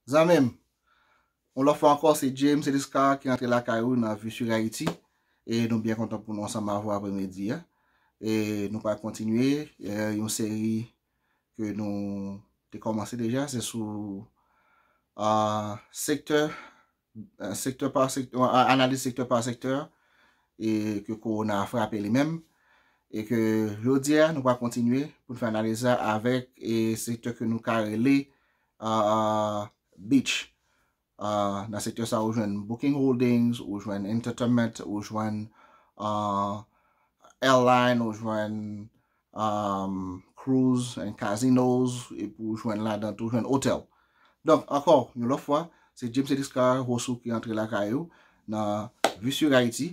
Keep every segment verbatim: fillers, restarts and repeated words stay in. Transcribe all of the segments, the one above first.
Zanmi m, yon lòt fwa ankò, se James Eliscar ki antre lakay ou nan Vue sur Haïti. E nou byen kontan pou nou ansanm avè w apremidi a. E nou pral kontinye eh, yon seri ke nou te kòmanse deja, se sou ah, sektè, eh, sektè pa sektè, ah, analiz sektè pa sektè, e ke kowona a frape li menm. E ke jodi a, nou pral kontinye pou n fè analiz la avèk e sektè ke nou ka rele ah, beach. Ah, nan sektè sa, ou jwenn Booking Holdings, ou jwenn Entertainment, ou jwenn ah, Airline, ou jwenn um, Cruise and Casinos, epi ou jwenn ladan tou, ou jwenn Hotel. Donk, ankò, yon lòt fwa, se James Eliscar Rossou ki antre lakay ou nan Vue sur Haïti,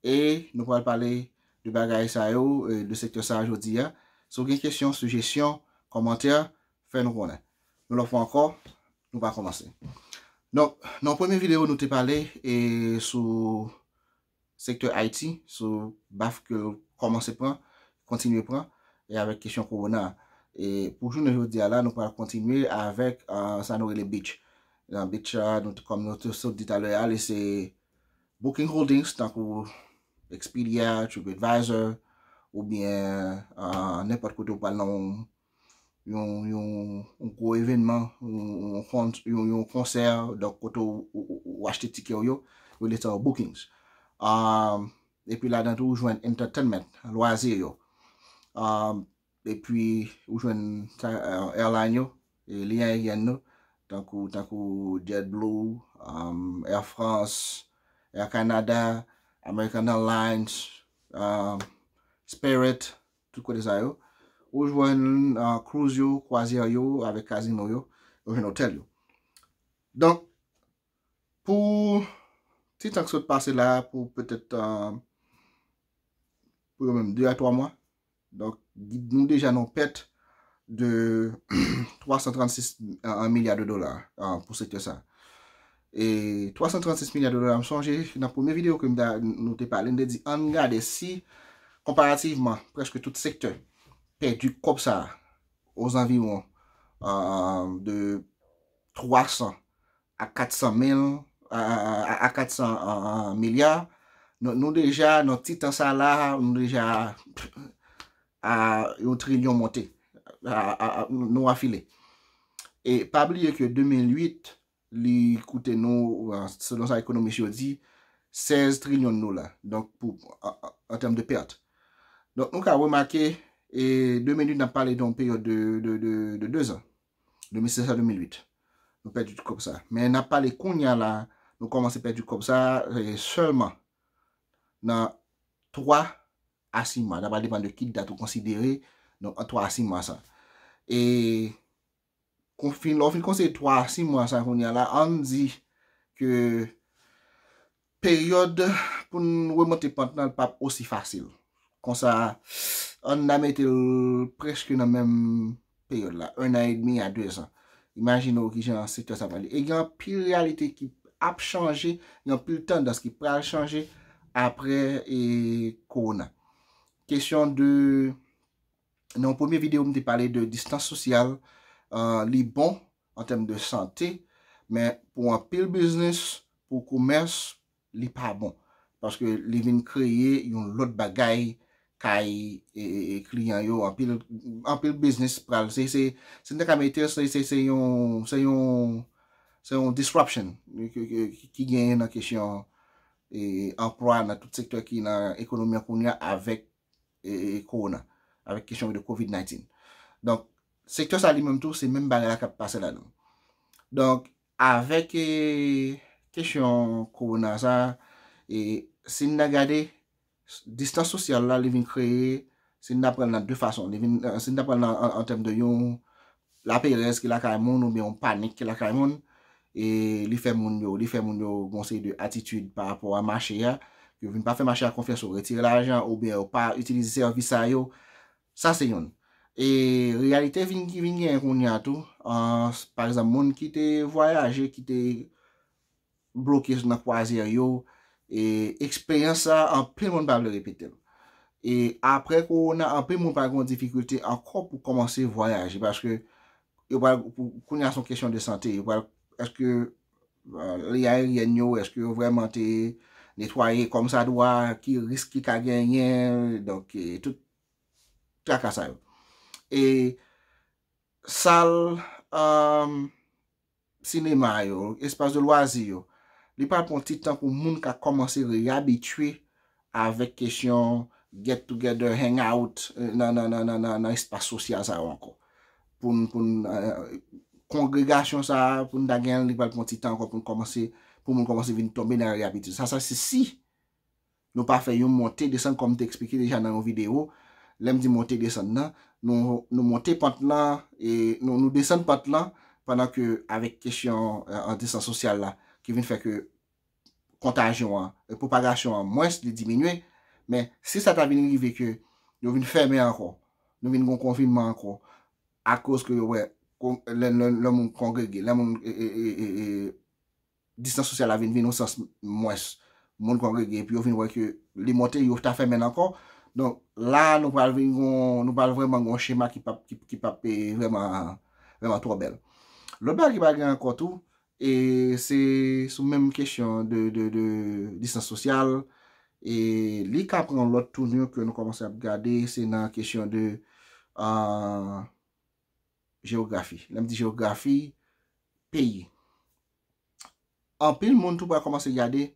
e nou pral pale de bagay sa yo, eh, de sektè sa jodi a. Si w gen kesyon, sijesyon, kòmantè, fè nou konnen. Yon lòt fwa ankò, nou pral kòmanse. Donk, nan premye videyo, nou te pale e sou sektè Ayiti, sou baf ke l kòmanse pran, kontinye pran, e avèk kesyon kowona. E pou jounen jodi a la, nou pral kontinye avèk ah, sa nou rele beach. Nan beach la, nou, kòm nou te sot di talè a, li se Booking Holdings, tankou Expedia, TripAdvisor, oubyen ah, nenpòt kote ou pral nan yon, yon, yon, yon gwo evènman, yon, yon, kon- yon, yon konsè, donk kote ou, ou, ou, ou achte tikè w yo, yo rele sa yo bookings. Ah, epi ladan tou, ou jwenn entertainment, lwazi yo. Ah, epi, ou jwenn sa, eh, airline yo, e liy aeryèn yo, tankou, tankou JetBlue, um, Air France, Air Canada, American Airlines, um, Spirit, tout kote sa yo. Ou jwenn ah, cruise yo, kwazyè yo, avèk kazino yo, ou jwenn otèl yo. Donk, pou ti tan k sot pase la, pou petèt ah, pou yo menm de a twa mwa, donk, nou deja nan pèt de twa san trannsis milya de dola ah, pou sektè sa. E twa san trannsis milya de dola, m sonje, nan premye videyo ke m ta, nou te pale, m te di, ann gade si, konparativman, prèske tout sektè pèdi kòb sa ozanviwon ah, de twa san a kat san mil, a, a, a, a kat san ah, milya. Nou, nou deja, nan ti tan sa la, nou deja a yon trilyon monte. A, a, a, nou afile. E pa bliye ke de mil uit, li koute nou, ah, selon sa ekonomis yo di, sèz trilyon dola. Donk, pou, an, an, an tèm de pèt. Donk, nou ka remake, e de mil uit, n ap pale de yon peryòd de, de, de, de de zan. De mil sèz a de mil uit. Nou pèdi tout kòb sa. Men n ap pale kounye a la, nou kòmanse pèdi kòb sa eh, sèlman nan twa a sis mwa. Sa va depann de ki dat ou konsidere, donk, an twa a sis mwa sa. E kon fin, lè w fin konsidere twa a sis mwa sa kounye a la, ann di ke peryòd pou n remonte pant lan p ap osi fasil. Konsa, ann a mete l prèske nan menm peryòd la, un an edmi a de zan. Imajine w kijan sektè sa pral ye. E gen anpil reyalite ki ap chanje, gen anpil tandans ki pral chanje apre e kowona. Kesyon de, nan yon premye videyo, m te pale de distans sosyal, ah, li bon an tèm de sante, men pou anpil biznis, pou komès, li pa bon. Paske li vin kreye yon lòt bagay kay e, e, e kliyan yo. Anpil, anpil biznis pral. Se, se, se n te ka mete, se, se, se yon, se yon, se yon disruption ki, ki, ki, ki genyen nan kesyon e, anplwa nan tout sektè ki nan ekonomi an kounye a avèk e, e, kowona, avèk kesyon de kovid nineteen. Donk, sektè sa li menm tou, se menm bagay la k ap pase ladan l. Donk, avèk e, kesyon kowona sa, e, si n ta gade, distans sosyal la, li vin kreye, si n ta pran l nan de fason, li vin, eh, si n ta pran l nan, an, an tèm de yon laperèz ki lakay moun oubyen yon panik ki lakay moun, e li fè moun yo, li fè moun yo gen yon seri de atitid pa rapò a mache a, yo vin pa fè mache a konfyans, yo retire lajan oubyen yo pa itilize sèvis sa yo, sa se youn. E reyalite vin, ki vin genyen kounye a tou, ah, pa egzanp, moun ki te vwayaje, ki te bloke nan kwazyè yo, e eksperyans sa, anpil moun pa vle repete l. E apre kowona, anpil moun pral gen yon difikilte ankò pou kòmanse vwayaje, paske yo pral, pou, kounye a se yon kesyon de sante, yo pral èske liy ayeryèn yo, èske yo vrèman te netwaye kòmsadwa, ki risk ki ka genyen, donk, e, tout traka sa yo. E sal, um, sinema yo, espas de lwazi yo, li pral pran ti tan pou moun ka kòmanse reyabitye avèk kesyon get together, hang out, nan, nan, nan, nan, nan, nan espas sosyal sa yo ankò. Pou n, pou n, e, kongregasyon sa a, pou n ta gen, li pral pran ti tan ankò pou n kòmanse, pou moun kòmanse vin tonbe nan reyabitye. Sa, sa se si nou pa fè yon monte desann, kòm m te eksplike deja nan yon videyo. Lè m di monte desann nan, nou, nou monte pant lan, e nou, nou desann pant lan, pandan ke avèk kesyon, e, an distans sosyal la, ki vin fè ke kontajyon an, e pwopagasyon an mwens, li diminye. Men si sa ta vin rive ke yo vin fèmen ankò, nou vin gon konfinman ankò, akoz ke yo wè, kon-, lè, lè, lè moun kongrege, lè moun, e, e, e, e, e, distans sosyal la vin, vin yon sans mwens moun kongrege, epi yo vin wè ke li monte, yo ta fèmen l ankò. Donk, la, nou pral vin gon, nou pral vrèman gon chema ki p ap, ki, ki p ap, e, vrèman, vrèman twò bèl. Lòt bagay ki pral gen ankò tou, e se sou menm kesyon de, de, de distans sosyal, e li ka pran yon lòt tournure ke nou kòmanse ap gade, se nan kesyon de, a, jewografi. Lè m di jewografi, peyi. Anpil moun tou pral kòmanse gade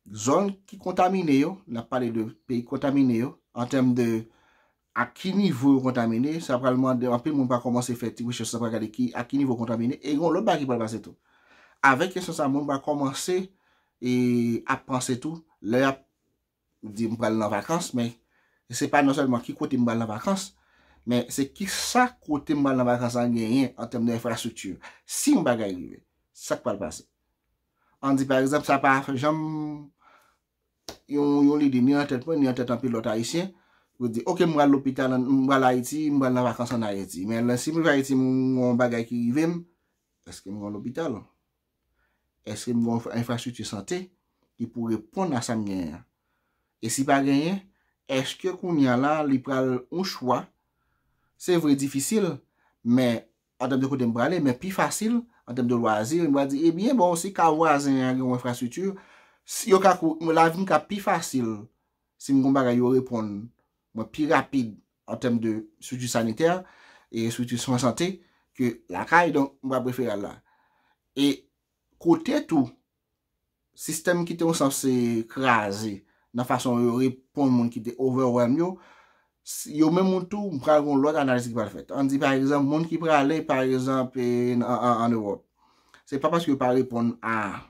zòn ki kontamine yo, n ap pale de peyi kontamine yo, an tèm de a ki nivo yo kontamine, sa pral mande, anpil moun pral kòmanse fè ti rechèch, sa pral gade ki, a ki nivo kontamine, e gen yon lòt bagay ki pral pase tou. Avèk kesyon sa, moun pral kòmanse, e, ap panse tou, lè y ap di m pral nan vakans, men se pa non sèlman ki kote m pral nan vakans, men se ki sa kote m pral nan vakans la genyen an tèm de enfrastrikti. Si yon bagay rive, sa k pral pase? Ann di, pa egzanp, sa pa janm yon, yon lide ni nan tèt mwen, ni nan tèt anpil lòt Ayisyen, pou di, oke, m pral lopital, m pral Ayiti, m pral nan vakans ann Ayiti. Men lè, si m rive Ayiti, m gen yon bagay ki rive m, èske m gen yon lopital? Èske m gen yon enfrastrikti sante ki pou reponn a sa m genyen an? E si pa genyen, èske kounye a la, li pral yon chwa? Se vre, difisil, men an tèm de kote m prale, men pi fasil, an tèm de lwazi, m pral di, ebyen, bon, si ka vwazen an gen yon enfrastrikti, si yo ka kou-, lavi m ka pi fasil, si m gen yon bagay yo reponn mwen pi rapid an tèm de estrikti sanitè e estrikti swen sante ke lakay, donk, m pral prefere al la. E kote tou, sistèm ki te yon sanse kraze nan fason yo reponn moun ki te overwhelm yo, s-, yo menm moun tou, m pral gen yon lòt analiz ki pral fèt. Ann di, pa egzanp, moun ki prale, pa egzanp, e, an, an, an Ewòp, se pa paske yo pa reponn a,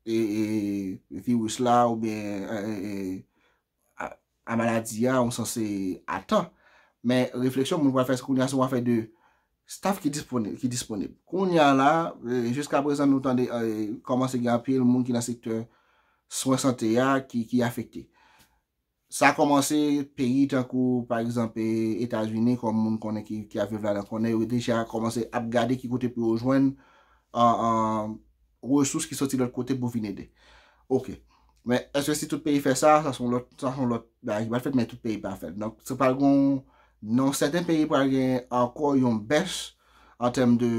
e, e, viris la oubyen, e, e, e, a, a maladi a, yon sanse a tan. Men refleksyon moun pral fè, se kounye a se yon afè de staff ki disponib, ki disponib. Kounye a la, e, jiska prezan nou tande, e, kòmanse gen anpil moun ki nan sektè swen sante a ki, ki afekte. Sa kòmanse peyi tankou, pa egzanp, e, Etazini, kòm moun konnen ki, ki ap viv ladan, konnen yo deja kòmanse ap gade ki kote pou yo jwenn, an, an, resous ki soti lòt kote pou vin ede. Oke. Men èske si tout peyi fè sa, sa se yon lòt, sa se yon lòt bagay ki pral fèt, men tout peyi pa fè l. Donk, se pral gon, nan sèten peyi pral gen ankò yon bès an tèm de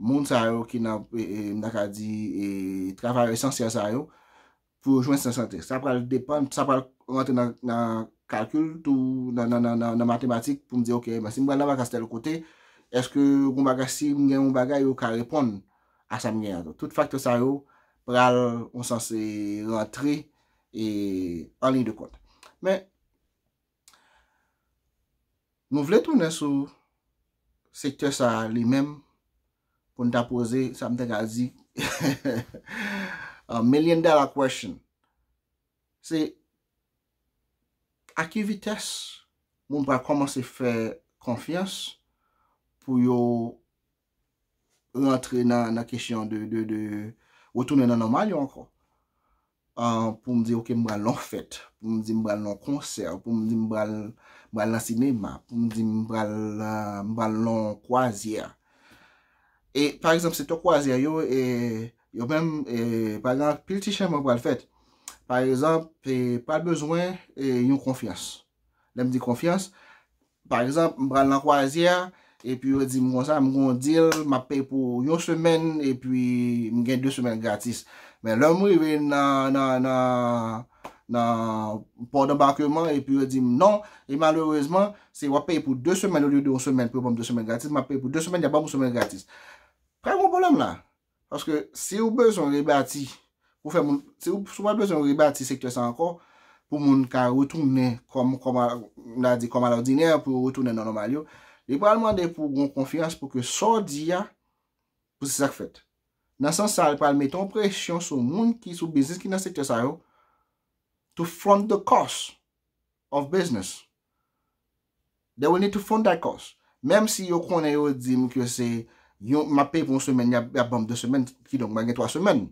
moun sa yo ki nan, e, e, m ta ka di, e, travayè esansyèl sa yo, pou yo jwenn swen sante. Sa pral depann, sa pral rantre nan, nan kalkil tou, nan, nan, nan, nan, nan matematik pou m di, oke, men si m pral nan vakans tèl kote, èske yon bagay, si m gen yon bagay, yo ka reponn a sa m gen an tou. Tout faktè sa yo pral, yon sanse rantre, e, an liy de kont. Men, nou vle tounen sou sektè sa a li menm pou n ta poze, sa m te ka di, a million dollar question. Se a ki vitès moun pral kòmanse fè konfyans pou yo rantre nan, nan kesyon de, de, de retounen nan nòmal yo ankò. Ah, pou m di, oke, m pral nan yon fèt, pou m di m pral nan yon konsè, pou m di m pral, m pral nan sinema, pou m di m pral, ah, m pral nan yon kwazyè. E, pa egzanp, sektè kwazyè yo, e, yo menm, e, pa gen anpil ti chanjman pral fèt. Pa egzanp, e, pral bezwen, e, yon konfyans. Lè m di konfyans, pa egzanp, m pral nan kwazyè, epi yo di m konsa, m gon deal, m ap peye pou yon semèn, epi m gen de semèn gratis. Men lè m rive nan, nan, nan, nan pò danbakman, epi yo di m non, e malerezman, se w ap peye pou de semèn olye de yon semèn pou yo ban m de semèn gratis, m ap peye pou de semèn, y ap ban m yon semèn gratis. Pral gon pwoblèm la. Paske si w bezwen rebati, pou fè moun, si w, si w pral bezwen rebati sektè sa ankò, pou moun ka retounen kòm, kòm a, n a di kòm alòdinè, pou yo retounen nan nòmal yo, li pral mande pou gon konfyans pou ke sa w di a, pou se sa k fèt. Nan sans sa, li pral mete yon presyon sou moun ki sou biznis ki nan sektè sa yo, to front the cost of business. They will need to front that cost. Menm si yo konnen yo di m ke se yon, m ap peye pou yon semèn, y ap, y ap ban m de semèn, kidonk mwen gen twa semèn.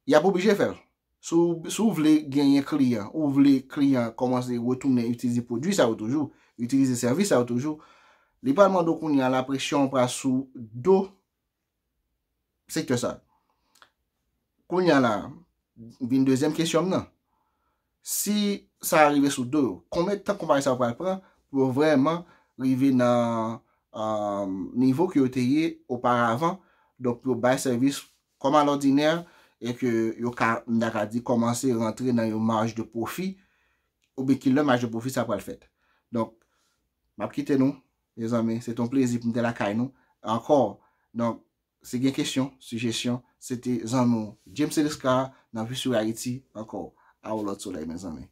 Y ap oblije fè l. Si w, si w vle genyen kliyan, ou vle kliyan kòmanse retounen itilize pwodui sa yo toujou, itilize sèvis sa yo toujou, li pral mande w kounye a la presyon pral sou do sektè sa. Kounye a la, vin dezyèm kesyon m nan. Si sa rive sou do yo, konbyen tan konpayi sa yo pral pran pou yo vrèman rive nan, um, nivo ke yo te ye oparavan? Donk, pou yo bay sèvis kòm alòdinè e ke yo ka, m ta ka di, kòmanse rantre nan yon maj de pwofi, oubyen ki lè maj de pwofi sa pral fèt. Donk, m ap kite nou, mezanmi, se te yon plezi pou m te lakay nou ankò. Donk, si gen kesyon, sijesyon, se te zanmi w James Eliscar nan Visur Haiti ankò. A yon lòt solèy, mezanmi.